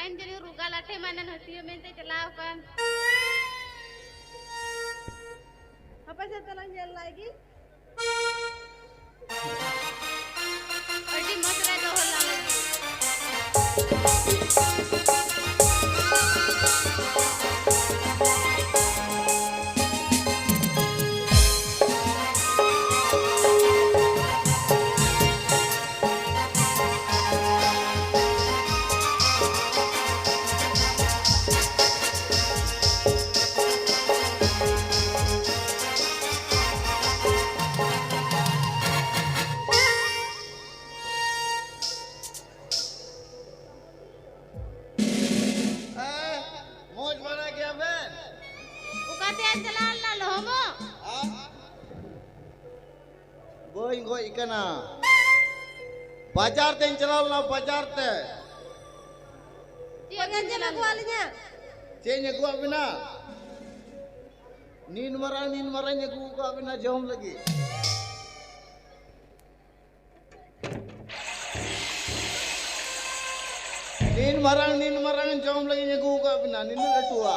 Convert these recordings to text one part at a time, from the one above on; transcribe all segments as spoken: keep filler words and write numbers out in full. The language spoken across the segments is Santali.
ᱟᱹᱧ ᱡᱟᱹᱱᱤᱡ ᱨᱩᱜᱟ ᱞᱟᱴᱷᱮ ᱢᱟ ᱮᱱᱟᱱ ᱦᱟᱹᱴᱤᱭᱟᱹ ᱢᱮᱱᱛᱮ ᱪᱟᱞᱟᱣ ᱟᱠᱟᱱ᱾ ᱦᱟᱯᱮ ᱥᱮ ᱛᱟᱞᱟᱝ ᱧᱮᱞ ᱞᱟᱭ ᱜᱮ᱾ ᱟᱹᱰᱤ ᱢᱚᱡᱽ ᱨᱮ ᱫᱚᱦᱚ ᱞᱟᱝ ᱞᱟᱹᱜᱤᱫ᱾ ᱦᱮᱸ, ᱢᱚᱡᱽ ᱵᱟᱲᱟ ᱜᱮᱭᱟ ᱵᱮᱱ? ᱚᱠᱟᱛᱮ ᱪᱟᱞᱟᱣ ᱞᱮᱱᱟ ᱞᱚᱦᱚᱢᱚᱜ? ᱟ? ᱵᱟᱹᱧ ᱜᱚᱡ ᱠᱟᱱᱟ᱾ ᱵᱟᱡᱟᱨ ᱛᱮᱧ ᱪᱟᱞᱟᱣ ᱞᱮᱱᱟ, ᱵᱟᱡᱟᱨ ᱛᱮ᱾ ᱪᱮᱫ ᱵᱟᱡᱟᱨ ᱮᱢ ᱪᱮᱫ ᱪᱟᱞᱟᱣ ᱟᱹᱜᱩᱣᱟᱜ ᱞᱮᱱᱟ? ᱞᱤᱧᱟ? ᱪᱮᱫ ᱤᱧ ᱟᱹᱜᱩᱣᱟᱜ ᱵᱮᱱᱟ? ᱱᱤᱱ ᱢᱟᱨᱟᱝ, ᱱᱤᱱ ᱢᱟᱨᱟᱝ ᱤᱧ ᱟᱹᱜᱩ ᱟᱠᱟᱫ ᱵᱮᱱᱟ ᱡᱚᱢ ᱞᱟᱹᱜᱤᱫ᱾ ᱱᱤᱱ ᱢᱟᱨᱟᱝ, ᱱᱤᱱ ᱢᱟᱨᱟᱝ ᱡᱚᱢ ᱞᱟᱹᱜᱤᱫ ᱤᱧ ᱟᱹᱜᱩ ᱟᱠᱟᱫ ᱵᱮᱱᱟ, ᱱᱤᱱᱟᱹᱜ ᱞᱟᱹᱴᱩᱣᱟ᱾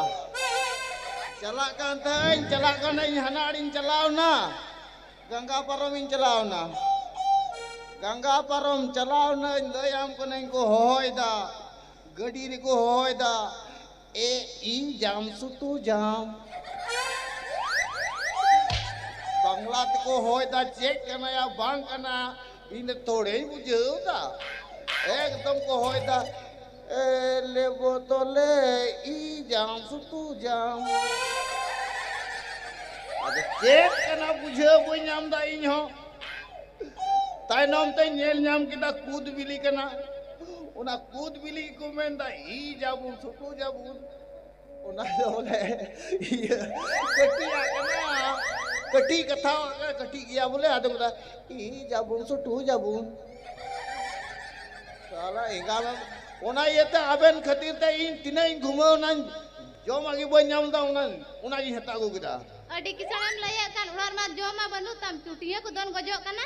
ᱪᱟᱞᱟᱜ ᱠᱟᱱ ᱛᱟᱦᱮᱸᱧ, ᱪᱟᱞᱟᱜ ᱠᱟᱱᱟᱧ, ᱦᱟᱱᱟ ᱟᱲᱤᱧ ᱪᱟᱞᱟᱣ ᱮᱱᱟ, ᱜᱟᱝᱜᱟ ᱯᱟᱨᱚᱢᱤᱧ ᱪᱟᱞᱟᱣ ᱮᱱᱟ᱾ ᱜᱟᱝᱜᱟ ᱯᱟᱨᱚᱢ ᱪᱟᱞᱟᱣ ᱮᱱᱟᱧ, ᱞᱟᱹᱭᱟᱢ ᱠᱟᱹᱱᱟᱹᱧ ᱠᱚ ᱦᱚᱦᱚᱭᱮᱫᱟ, ᱜᱟᱹᱰᱤ ᱨᱮᱠᱚ ᱦᱚᱦᱚᱭᱮᱫᱟ, ᱮ ᱤ ᱡᱟᱢ ᱥᱩᱛᱩ ᱡᱟᱢ᱾ ᱵᱟᱝᱞᱟ ᱛᱮᱠᱚ ᱦᱚᱦᱚᱭᱮᱫᱟ, ᱪᱮᱫ ᱠᱟᱱᱟᱭᱟ ᱵᱟᱝ ᱠᱟᱱᱟ, ᱤᱧ ᱫᱚ ᱛᱷᱚᱲᱮᱧ ᱵᱩᱡᱷᱟᱹᱣ ᱮᱫᱟ᱾ ᱮᱠᱫᱚᱢ ᱠᱚ ᱦᱚᱦᱚᱭᱮᱫᱟ, ᱮ ᱞᱮ ᱵᱚᱛᱚᱞᱮ ᱤ ᱡᱟᱢ ᱥᱩᱛᱩ ᱡᱟᱢ᱾ ᱟᱫᱚ ᱪᱮᱫ ᱠᱟᱱᱟ ᱵᱩᱡᱷᱟᱹᱣ ᱵᱟᱹᱧ ᱧᱟᱢ ᱮᱫᱟ ᱤᱧ ᱦᱚᱸ᱾ ᱛᱟᱭᱱᱚᱢ ᱛᱮ ᱧᱮᱞ ᱧᱟᱢ ᱠᱮᱫᱟ ᱠᱩᱫ ᱵᱤᱞᱤ ᱠᱟᱱᱟ᱾ ᱚᱱᱟ ᱠᱩᱫ ᱵᱤᱞᱤ ᱠᱚ ᱢᱮᱱᱫᱟ, "ᱤ ᱡᱟᱵᱩᱱ, ᱥᱩᱴᱩ ᱡᱟᱵᱩᱱ᱾" ᱚᱱᱟ ᱫᱚ ᱵᱚᱞᱮ ᱤᱭᱟᱹ ᱠᱟᱹᱴᱤᱡ ᱟᱜ ᱠᱟᱱᱟ, ᱠᱟᱹᱴᱤᱡ ᱠᱟᱛᱷᱟ ᱠᱟᱹᱴᱤᱡ ᱜᱮᱭᱟ ᱵᱚᱞᱮ᱾ ᱟᱫᱚ ᱢᱮᱱᱫᱟ, "ᱤ ᱡᱟᱵᱩᱱ, ᱥᱩᱴᱩ ᱡᱟᱵᱩᱱ᱾" ᱥᱟᱞᱟ ᱮᱸᱜᱟ ᱢᱮ᱾ ᱚᱱᱟ ᱤᱭᱟᱹᱛᱮ ᱟᱵᱮᱱ ᱠᱷᱟᱹᱛᱤᱨ ᱛᱮ ᱤᱧ ᱛᱤᱱᱟᱹᱜ ᱤᱧ ᱜᱷᱩᱢᱟᱹᱣ ᱮᱱᱟᱧ, ᱡᱚᱢᱟᱜ ᱜᱮ ᱵᱟᱹᱧ ᱧᱟᱢ ᱮᱫᱟ, ᱚᱱᱟ, ᱚᱱᱟᱜᱤᱧ ᱦᱟᱛᱟᱣ ᱟᱹᱜᱩ ᱠᱮᱫᱟ᱾ ᱟᱹᱰᱤ ᱠᱤᱥᱟᱹᱬᱮᱢ ᱞᱟᱹᱭᱮᱫ ᱠᱟᱱ, ᱚᱲᱟᱜ ᱨᱮᱢᱟ ᱡᱚᱢ ᱢᱟ ᱵᱟᱹᱱᱩᱜ ᱛᱟᱢ, ᱪᱩᱴᱤᱭᱟᱹ ᱠᱚ ᱫᱚᱱ ᱜᱚᱡᱚᱜ ᱠᱟᱱᱟ᱾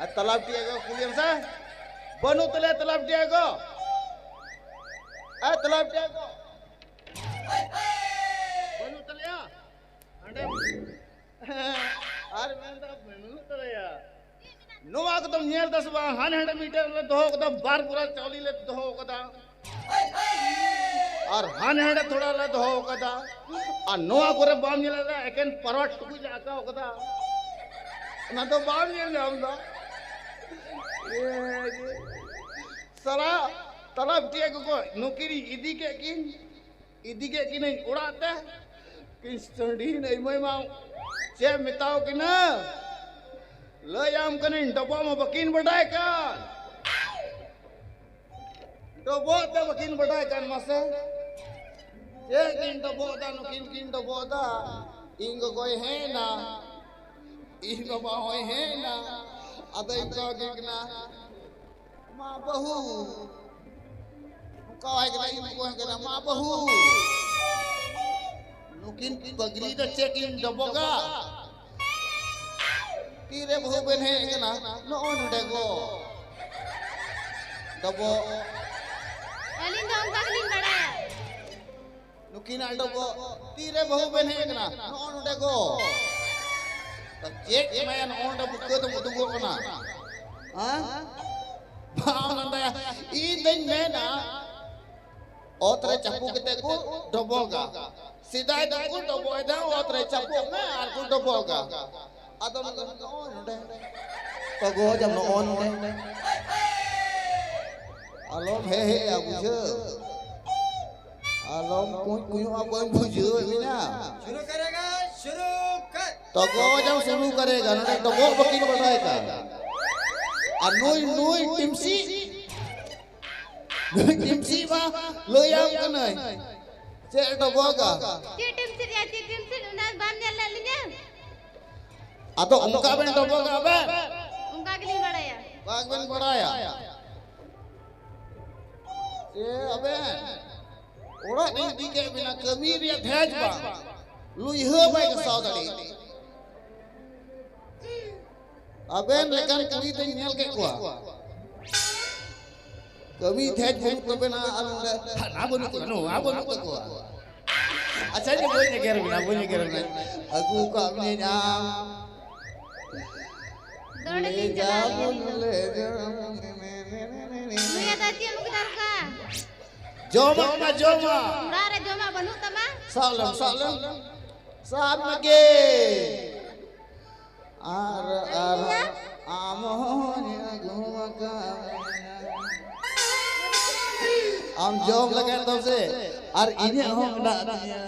ᱟᱨ ᱛᱟᱞᱟ ᱵᱤᱴᱤᱭᱟᱜ ᱜᱮ ᱠᱩᱞᱤᱭᱮᱢ ᱥᱮ? ᱵᱟᱹᱱᱩᱜ ᱛᱟᱞᱮᱭᱟ ᱛᱟᱞᱟ ᱵᱤᱴᱤᱭᱟᱹ ᱜᱚ᱾ ᱮ ᱛᱟᱞᱟ ᱵᱤᱴᱤᱭᱟᱹ ᱜᱚ, ᱵᱟᱹᱱᱩᱜ ᱛᱟᱞᱮᱭᱟ ᱦᱟᱸᱰᱮ᱾ ᱟᱨ ᱢᱮᱱᱫᱟ ᱵᱟᱹᱱᱩᱜ ᱛᱟᱞᱮᱭᱟ᱾ ᱱᱚᱣᱟ ᱠᱚᱫᱚᱢ ᱧᱮᱞ ᱫᱟ ᱥᱮ ᱵᱟᱝ? ᱦᱟᱱᱮ ᱦᱟᱸᱰᱮ ᱢᱤᱫᱴᱮᱱ ᱞᱮ ᱫᱚᱦᱚ ᱠᱟᱫᱟ, ᱵᱟᱨ ᱵᱚᱨᱟ ᱪᱟᱣᱞᱮ ᱞᱮ ᱫᱚᱦᱚ ᱠᱟᱫᱟ᱾ ᱟᱨ ᱦᱟᱱᱮ ᱦᱟᱸᱰᱮ ᱛᱷᱚᱲᱟ ᱞᱮ ᱫᱚᱦᱚ ᱠᱟᱫᱟ᱾ ᱟᱨ ᱱᱚᱣᱟ ᱠᱚᱨᱮ ᱵᱟᱢ ᱧᱮᱞ ᱮᱫᱟ, ᱮᱠᱮᱱ ᱯᱟᱨᱣᱟ ᱴᱩᱠᱩᱡ ᱞᱮ ᱟᱠᱟᱣ ᱠᱟᱫᱟ᱾ ᱚᱱᱟ ᱫᱚ ᱵᱟᱢ ᱧᱮᱞ ᱧᱟᱢ ᱫᱟ᱾ ᱮ, ᱥᱟᱞᱟ, ᱛᱟᱞᱟ ᱵᱤᱴᱤᱭᱟᱹ ᱜᱚ, ᱱᱩᱠᱤᱱ ᱤᱧ ᱤᱫᱤ ᱠᱮᱫ ᱠᱤᱱ᱾ ᱤᱫᱤ ᱠᱮᱫ ᱠᱤᱱᱟᱹᱧ ᱚᱲᱟᱜ ᱛᱮ᱾ ᱠᱤᱱ ᱥᱟᱺᱰᱤᱭᱮᱱᱟ ᱤᱢᱟᱹᱭ ᱢᱟ᱾ ᱪᱮᱫ ᱮᱢ ᱢᱮᱛᱟᱣ ᱠᱤᱱᱟ? ᱞᱟᱹᱭᱟᱢ ᱠᱟᱹᱱᱟᱹᱧ, ᱰᱚᱵᱚᱜ ᱢᱟ ᱵᱟᱹᱠᱤᱱ ᱵᱟᱰᱟᱭ ᱠᱟᱱ᱾ ᱰᱚᱵᱚᱜ ᱛᱮ ᱵᱟᱹᱠᱤᱱ ᱵᱟᱰᱟᱭ ᱠᱟᱱ ᱢᱟᱥᱮ᱾ ᱪᱮᱫ ᱠᱤᱱ ᱰᱚᱵᱚᱜ ᱫᱟ ᱱᱩᱠᱤᱱ ᱠᱤᱱ ᱰᱚᱵᱚᱜ ᱫᱟ? ᱤᱧ ᱜᱚᱜᱚᱭ ᱦᱮᱡ ᱮᱱᱟ, ᱤᱧ ᱵᱟᱵᱟ ᱦᱚᱸᱭ ᱦᱮᱡ ᱮᱱᱟ᱾ ᱟᱫᱚ ᱤᱧ ᱠᱚ ᱜᱮ ᱠᱟᱱᱟ, ᱢᱟ ᱵᱟᱹᱦᱩ᱾ ᱚᱱᱠᱟ ᱣᱟᱭ ᱠᱟᱱᱟ, ᱤᱧ ᱠᱚ ᱠᱟᱱᱟ, ᱢᱟ ᱵᱟᱹᱦᱩ᱾ ᱱᱩᱠᱤᱱ ᱯᱟᱜᱽᱞᱤ ᱫᱚ ᱪᱮᱫ ᱠᱤᱱ ᱰᱚᱵᱚᱜᱟ? ᱛᱤᱨᱮ ᱵᱟᱹᱦᱩ ᱵᱮᱱ ᱦᱮᱡ ᱠᱟᱱᱟ? ᱱᱚᱜᱼᱚ ᱱᱚᱰᱮ ᱜᱚ᱾ ᱰᱚᱵᱚᱜ᱾ ᱟᱹᱞᱤᱧ ᱫᱚ ᱚᱱᱠᱟ ᱜᱮᱞᱤᱧ ᱵᱟᱲᱟᱭᱟ᱾ ᱱᱩᱠᱤᱱᱟᱜ ᱰᱚᱵᱚᱜ, ᱛᱤᱨᱮ ᱵᱟᱹᱦᱩ ᱵᱮᱱ ᱦᱮᱡ ᱠᱟᱱᱟ? ᱱᱚᱜᱼᱚ ᱱᱚᱰᱮ ᱜᱚ᱾ ᱛᱚ ᱪᱮᱫ ᱮᱢᱟᱭᱟ, ᱱᱚᱜᱼᱚ ᱱᱚᱰᱮ ᱵᱩᱠᱟᱹ ᱫᱚᱢ ᱩᱰᱩᱠᱚᱜ ᱠᱟᱱᱟ? ᱦᱮᱸ? ᱵᱟᱢ ᱞᱟᱸᱫᱟᱭᱟ? ᱤᱧ ᱫᱚᱧ ᱢᱮᱱᱟ, ᱚᱛ ᱨᱮ ᱪᱟᱯᱚ ᱠᱟᱛᱮ ᱠᱚ ᱰᱚᱵᱚᱜᱟ᱾ ᱥᱮᱫᱟᱭ ᱫᱚᱠᱚ ᱰᱚᱵᱚᱜ ᱮᱫᱟ, ᱚᱛ ᱨᱮ ᱪᱟᱯᱚᱜ ᱢᱮ ᱟᱨ ᱠᱚ ᱰᱚᱵᱚᱜᱟ᱾ ᱟᱫᱚ ᱱᱚᱜᱼᱚ ᱱᱚᱰᱮ᱾ ᱛᱚ ᱜᱚ ᱡᱟᱢ ᱱᱚᱜᱼᱚ ᱱᱚᱰᱮ᱾ ᱟᱞᱚᱢ ᱦᱮ ᱦᱮᱜᱼᱟ ᱵᱩᱡᱷᱟᱹᱣ᱾ ᱟᱞᱚᱢ ᱠᱩᱧ ᱠᱩᱧᱚᱜᱼᱟ, ᱵᱟᱹᱧ ᱵᱩᱡᱷᱟᱹᱣ ᱮᱫ ᱢᱮᱭᱟ᱾ शुरू करेगा, शुरू कर। ᱛᱚ ᱜᱚ ᱡᱟᱢ ᱥᱩᱨᱩ ᱠᱟᱨᱮᱜᱟ, ᱱᱚᱰᱮ ᱰᱚᱵᱚᱜ ᱵᱟᱹᱠᱤᱱ ᱵᱟᱰᱟᱭ ᱠᱟᱱ᱾ ᱟᱨ ᱱᱩᱭ, ᱱᱩᱭ ᱴᱤᱢᱥᱤ, ᱱᱩᱭ ᱴᱤᱢᱥᱤ ᱢᱟ ᱞᱟᱹᱭᱟᱢ ᱠᱟᱹᱱᱟᱹᱧ᱾ ᱪᱮᱫ ᱰᱚᱵᱚᱜᱟ? ᱪᱮᱫ ᱴᱤᱢᱥᱤ ᱨᱮᱭᱟᱜ ᱪᱮᱫ ᱴᱤᱢᱥᱤ? ᱚᱱᱟ ᱵᱟᱢ ᱧᱮᱞ ᱞᱮᱫ ᱞᱤᱧᱟ? ᱟᱫᱚ ᱚᱱᱠᱟ ᱵᱮᱱ ᱰᱚᱵᱚᱜᱟ ᱟᱵᱮᱱ? ᱚᱱᱠᱟ ᱜᱮᱞᱤᱧ ᱵᱟᱲᱟᱭᱟ᱾ ᱵᱟᱝ ᱵᱮᱱ ᱵᱟᱲᱟᱭᱟ? ᱪᱮ ᱟᱵᱮᱱ ᱚᱲᱟᱜ ᱨᱤᱧ ᱤᱫᱤ ᱠᱮᱫ ᱵᱮᱱᱟ, ᱠᱟᱹᱢᱤ ᱨᱮᱭᱟᱜ ᱫᱷᱮᱡ ᱵᱟᱝ, ᱞᱩᱭᱦᱟᱹ ᱵᱟᱭ ᱜᱷᱟᱥᱟᱣ ᱫᱟᱲᱮᱭᱟᱜ᱾ ᱟᱵᱮᱱ ᱞᱮᱠᱟᱱ ᱠᱩᱲᱤ ᱫᱚᱧ ᱧᱮᱞ ᱠᱮᱫ ᱠᱚᱣᱟ᱾ ᱠᱟᱹᱢᱤ ᱴᱷᱮᱡ ᱵᱟᱹᱱᱩᱜ ᱛᱟᱵᱮᱱᱟ ᱟᱨ ᱱᱚᱰᱮ ᱦᱟᱱᱟ ᱵᱟᱹᱱᱩᱜ ᱛᱟᱵᱮᱱᱟ, ᱱᱚᱣᱟ ᱵᱟᱹᱱᱩᱜ ᱛᱟᱠᱚᱣᱟ᱾ ᱟᱪᱪᱷᱟ, ᱤᱧ ᱵᱟᱹᱧ ᱮᱜᱮᱨ ᱵᱮᱱᱟ, ᱵᱟᱹᱧ ᱮᱜᱮᱨ ᱵᱮᱱᱟ᱾ ᱟᱹᱜᱩ ᱠᱟᱜ ᱢᱮᱭᱟᱹᱧ ᱟᱢ᱾ ᱫᱚᱲᱮ ᱞᱮ ᱛᱤᱧ ᱡᱟ ᱪᱟᱞᱟᱣ ᱵᱚᱱ ᱞᱮᱱ᱾ ᱞᱮ ᱡᱚᱢ᱾ ᱱᱩᱭᱟᱜ ᱫᱚ ᱪᱮᱫ ᱮᱢ ᱟᱹᱜᱩ ᱠᱮᱫᱟ ᱚᱱᱠᱟ? ᱡᱚᱢᱟᱜ ᱢᱟ ᱡᱚᱢᱟᱜ᱾ ᱚᱲᱟᱜ ᱨᱮ ᱡᱚᱢᱟᱜ ᱵᱟᱹᱱᱩᱜ ᱛᱟᱢᱟ? ᱥᱟᱵ ᱞᱮᱢ, ᱥᱟᱵ ᱞᱮᱢ᱾ ᱥᱟᱵ ᱢᱮᱜᱮ᱾ ᱟᱨ, ᱟᱨ ᱟᱢ ᱦᱚᱸᱧ ᱟᱹᱜᱩ ᱟᱠᱟᱫ ᱢᱮᱭᱟ᱾ ᱟᱢ ᱡᱚᱢ ᱞᱮᱜᱟᱭ ᱛᱟᱢ ᱥᱮ, ᱟᱨ ᱤᱧᱟᱹᱜ ᱦᱚᱸ ᱢᱮᱱᱟᱜ ᱛᱤᱧᱟ᱾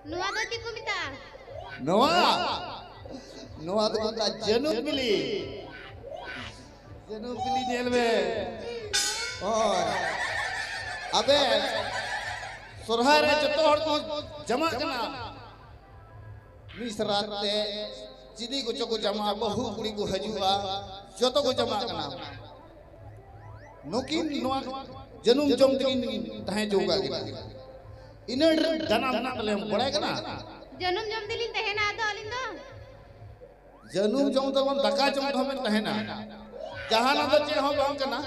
ᱱᱚᱣᱟ ᱫᱚ ᱪᱮᱫ ᱠᱚ ᱢᱮᱛᱟᱜᱼᱟ? ᱱᱚᱣᱟ, ᱱᱚᱣᱟ ᱫᱚᱠᱚ ᱢᱮᱛᱟᱜᱼᱟ ᱡᱟᱹᱱᱩᱢ ᱵᱤᱞᱤ᱾ ᱡᱟᱹᱱᱩᱢ ᱵᱤᱞᱤ ᱧᱮᱞ ᱢᱮ᱾ ᱦᱳᱭ᱾ ᱟᱵᱮ, ᱥᱚᱨᱦᱟᱭ ᱨᱮ ᱡᱚᱛᱚ ᱦᱚᱲ ᱠᱚ ᱡᱟᱢᱟᱜ ᱠᱟᱱᱟ᱾ ᱢᱤᱥᱨᱟ ᱛᱮ ᱪᱤᱞᱤ ᱠᱚᱪᱚ ᱠᱚ ᱡᱟᱢᱟᱜᱼᱟ, ᱵᱟᱹᱦᱩ ᱠᱩᱲᱤ ᱠᱚ ᱦᱤᱡᱩᱜᱼᱟ, ᱡᱚᱛᱚ ᱠᱚ ᱡᱟᱢᱟᱜ ᱠᱟᱱᱟ᱾ ᱱᱩᱠᱤᱱ ᱱᱚᱣᱟ ᱡᱟᱹᱱᱩᱢ ᱡᱚᱢ ᱛᱮᱠᱤᱱ ᱛᱟᱦᱮᱸ ᱦᱚᱪᱚ ᱟᱠᱟᱫ ᱠᱤᱱᱟ᱾ ᱤᱱᱟᱹ ᱰᱷᱮᱨ ᱰᱟᱱᱟ ᱢᱮᱱᱟᱜ ᱛᱟᱞᱮᱭᱟ, ᱵᱟᱲᱟᱭ ᱠᱟᱱᱟ? ᱡᱟᱹᱱᱩᱢ ᱡᱚᱢ ᱛᱮᱞᱤᱧ ᱛᱟᱦᱮᱱᱟ ᱟᱫᱚ ᱟᱹᱞᱤᱧ ᱫᱚ᱾ ᱡᱟᱹᱱᱩᱢ ᱡᱚᱢ ᱛᱟᱵᱚᱱ, ᱫᱟᱠᱟ ᱡᱚᱢ ᱛᱮᱦᱚᱸ ᱵᱮᱱ ᱛᱟᱦᱮᱱᱟ᱾ ᱡᱟᱦᱟᱱᱟᱜ ᱫᱚ ᱪᱮᱫ ᱦᱚᱸ ᱵᱟᱝ ᱠᱟᱱᱟ᱾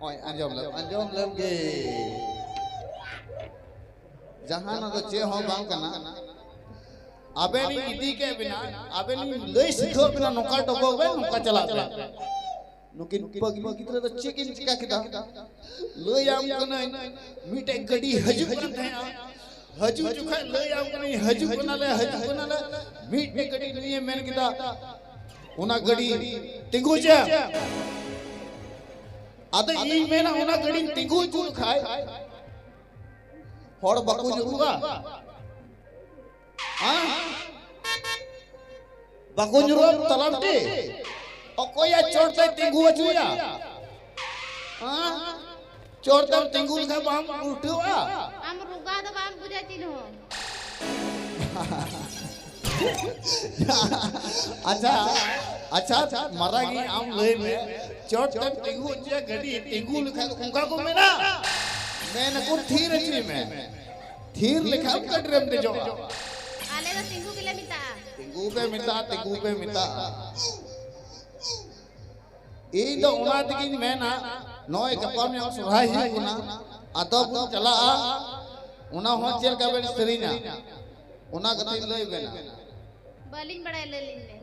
ᱳᱭ, ᱟᱸᱡᱚᱢ ᱞᱮᱢ, ᱟᱸᱡᱚᱢ ᱞᱮᱢ ᱜᱮ᱾ ᱡᱟᱦᱟᱱᱟᱜ ᱫᱚ ᱪᱮᱫ ᱦᱚᱸ ᱵᱟᱝ ᱠᱟᱱᱟ᱾ ᱟᱵᱮᱱ ᱤᱧ ᱤᱫᱤ ᱠᱮᱫ ᱵᱮᱱᱟ, ᱟᱵᱮᱱ ᱤᱧ ᱞᱟᱹᱭ ᱥᱤᱠᱷᱟᱹᱣ ᱵᱮᱱᱟ, ᱱᱚᱝᱠᱟ ᱰᱚᱵᱚᱜ ᱵᱮᱱ, ᱱᱚᱝᱠᱟ ᱪᱟᱞᱟᱜ ᱵᱮᱱ᱾ ᱱᱩᱠᱤᱱ ᱯᱟᱹᱜᱽᱞᱤ ᱜᱤᱫᱽᱨᱟᱹ ᱫᱚ ᱪᱮᱫ ᱠᱤᱱ ᱪᱤᱠᱟ ᱠᱮᱫᱟ? ᱞᱟᱹᱭᱟᱢ ᱠᱟᱹᱱᱟᱹᱧ, ᱢᱤᱫᱴᱮᱡ ᱜᱟᱹᱰᱤ ᱦᱤᱡᱩᱜ ᱠᱟᱱ ᱛᱟᱦᱮᱸᱜᱼᱟ᱾ ᱦᱤᱡᱩᱜ ᱡᱚᱠᱷᱟᱡ ᱞᱟᱹᱭᱟᱢ ᱠᱟᱹᱱᱟᱹᱧ, ᱦᱤᱡᱩᱜ ᱠᱟᱱᱟᱞᱮ, ᱦᱤᱡᱩᱜ ᱠᱟᱱᱟᱞᱮ᱾ ᱢᱤᱫᱴᱮᱡ ᱜᱟᱹᱰᱤ ᱱᱩᱭᱮ ᱢᱮᱱ ᱠᱮᱫᱟ, "ᱚᱱᱟ ᱜᱟᱹᱰᱤ ᱛᱤᱸᱜᱩ ᱦᱚᱪᱚᱭᱟ᱾" ᱟᱫᱚ ᱤᱧ ᱢᱮᱱᱟ, ᱚᱱᱟ ᱜᱟᱹᱰᱤᱧ ᱛᱤᱸᱜᱩ ᱦᱚᱪᱚ ᱞᱮᱠᱷᱟᱡ ᱦᱚᱲ ᱵᱟᱠᱚ ᱧᱩᱨᱩᱜᱼᱟ? ᱦᱮᱸ? ᱵᱟᱠᱚ ᱧᱩᱨᱩᱜᱼᱟ ᱛᱟᱞᱟᱢ ᱛᱮ? ᱚᱠᱚᱭᱟᱜ ᱪᱚᱴ ᱛᱮᱭ ᱛᱤᱸᱜᱩ ᱦᱚᱪᱚᱭᱟ? ᱦᱮᱸ? ᱪᱚᱴ ᱛᱮᱢ ᱛᱤᱸᱜᱩ ᱞᱮᱠᱷᱟᱱ ᱵᱟᱢ ᱩᱞᱴᱟᱹᱣᱟ? ᱟᱢ ᱨᱳᱜᱟ ᱫᱚ ᱵᱟᱢ ᱵᱩᱡᱟ ᱪᱮᱫ ᱦᱚᱸ᱾ ᱟᱪᱪᱷᱟ, ᱟᱪᱪᱷᱟ, ᱢᱟᱨᱟᱝ ᱜᱮ ᱟᱢ ᱞᱟᱹᱭ ᱢᱮ, ᱪᱚᱴ ᱛᱮᱢ ᱛᱤᱸᱜᱩ ᱦᱚᱪᱚᱭᱟ ᱜᱟᱹᱰᱤ, ᱛᱤᱸᱜᱩ ᱞᱮᱠᱷᱟᱱ ᱚᱱᱠᱟ ᱠᱚ ᱢᱮᱱᱟ? ᱢᱮᱱ ᱟᱠᱚ ᱛᱷᱤᱨ ᱦᱚᱪᱚᱭ ᱢᱮ, ᱛᱷᱤᱨ ᱞᱮᱠᱷᱟᱱ ᱜᱟᱹᱰᱤ ᱨᱮᱢ ᱫᱮᱡᱚᱜᱼᱟ᱾ ᱟᱞᱮ ᱫᱚ ᱛᱤᱸᱜᱩ ᱜᱮᱞᱮ ᱢᱮᱛᱟᱜᱼᱟ᱾ ᱛᱤᱸᱜᱩ ᱯᱮ ᱢᱮᱛᱟᱜᱼᱟ, ᱛᱤᱸᱜᱩ ᱯᱮ ᱢᱮᱛᱟᱜᱼᱟ᱾ ᱤᱧ ᱫᱚ ᱚᱱᱟ ᱛᱮᱜᱤᱧ ᱢᱮᱱᱟ, ᱱᱚᱜᱼᱚᱭ ᱜᱟᱯᱟ ᱢᱮᱭᱟᱝ ᱥᱚᱨᱦᱟᱭ ᱦᱩᱭᱩᱜ ᱠᱟᱱᱟ, ᱟᱫᱚ ᱵᱚᱱ ᱪᱟᱞᱟᱜᱼᱟ᱾ ᱚᱱᱟ ᱦᱚᱸ ᱪᱮᱫ ᱞᱮᱠᱟ ᱵᱮᱱ ᱥᱮᱨᱮᱧᱟ, ᱚᱱᱟ ᱠᱟᱛᱷᱟᱧ ᱞᱟᱹᱭ ᱵᱮᱱᱟ᱾ ᱵᱟᱹᱞᱤᱧ ᱵᱟᱲᱟᱭᱟ, ᱞᱟᱹᱭ ᱞᱤᱧ ᱢᱮ᱾